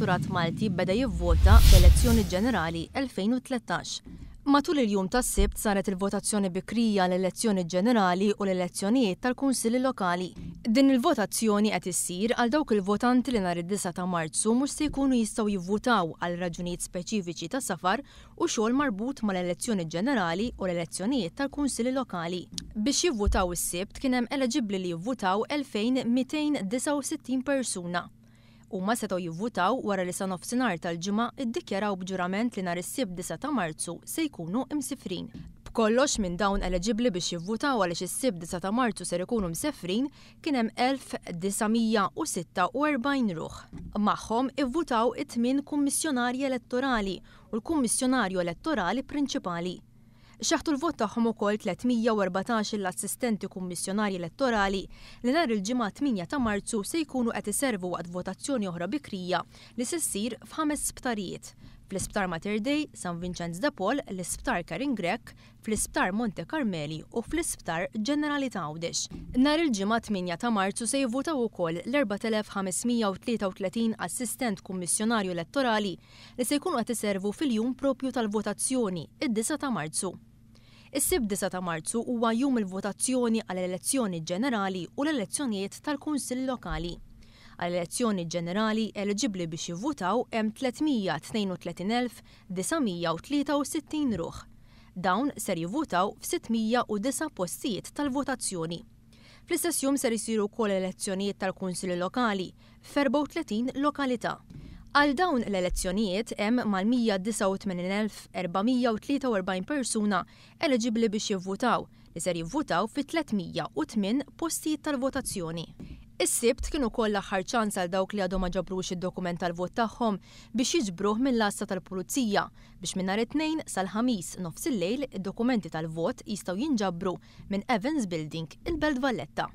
l-elettorat Malti beda jivvota fl-elezzjoni ġenerali 2013. Matul il-jum tas-Sibt saret il-votazzjoni bikrija għall-elezzjoni ġenerali u l-elezzjonijiet tal-Kunsilli Lokali. Din il-votazzjoni qed issir għal dawk il-votanti li nhar id-disgħa ta' Marzu mhux se jkunu jistgħu jivvutaw għal raġunijiet speċifiċi ta' safar u xogħol marbut mal-elezzjoni ġenerali u l-elezzjonijiet tal-Kunsilli Lokali. Biex jivvutaw is-Sibt kien hemm eleġibbli li jivvutaw 2,269 persuna. Huma setgħu jivvutaw wara li sa nofsinhar tal-Ġimgħa ddikjaraw b'ġurament li nhar is-Sibt 9 ta' Marzu se jkunu msifrin. B'kollox minn dawn eleġibbli biex jivvutaw għaliex is-Sibt 9 ta' Marzu ser ikunu msefrin kien hemm 1,946 ruħ. Magħhom ivvutaw it-tmien kummissjonarji elettorali u l-Kummissjonarju Elettorali Prinċipali. Xeħtu l-vot tagħhom ukoll 314 il-assistenti kummissjonarji elettorali li nhar il-Ġimgħa 8 ta' Marzu se jkunu qed iservu waqt votazzjoni oħra bikrija li se ssir f'ħames sptarijiet, fl-Isptar Mater Dei, San Vinċenz de Paul, l-Isptar Karin Grech, fl-Isptar Monte Karmeli u fl-Isptar Ġenerali ta' Għawdex. Nhar il-Ġimgħa 8 ta' Marzu se jivvutaw ukoll l-4,533 assistent kummissjonarju elettorali li se jkunu qed iservu fil-jum proprju tal-votazzjoni, id-disgħa ta' Marzu. Is-Sibt 9 ta' Marzu huwa jum il-votazzjoni għall-elezzjoni ġenerali u l-elezzjonijiet tal-Kunsilli Lokali. Għall-elezzjoni ġenerali eliġibbli biex jivvutaw hemm 332,963 ruħ. Dawn ser jivvutaw f'609 postijiet tal-votazzjoni. Fl-istess jum ser isiru wkoll elezzjonijiet tal-Kunsilli Lokali f'34 lokalità. Għal dawn l-elezzjonijiet hemm mal-189,443 persuna eliġibbli biex jivvutaw li ser jivvutaw fi 308 postijiet tal-votazzjoni. Is-Sibt kien ukoll l-aħħar ċans għal dawk li għadhom ma ġabrux id-dokument tal-vot tagħhom biex jiġbruh mill-għassa tal-Pulizija biex minn nhar it-Tnejn sal-Ħamis nofsillejl id-dokumenti tal-vot jistgħu jinġabru minn Evans Building, il-Belt Valletta.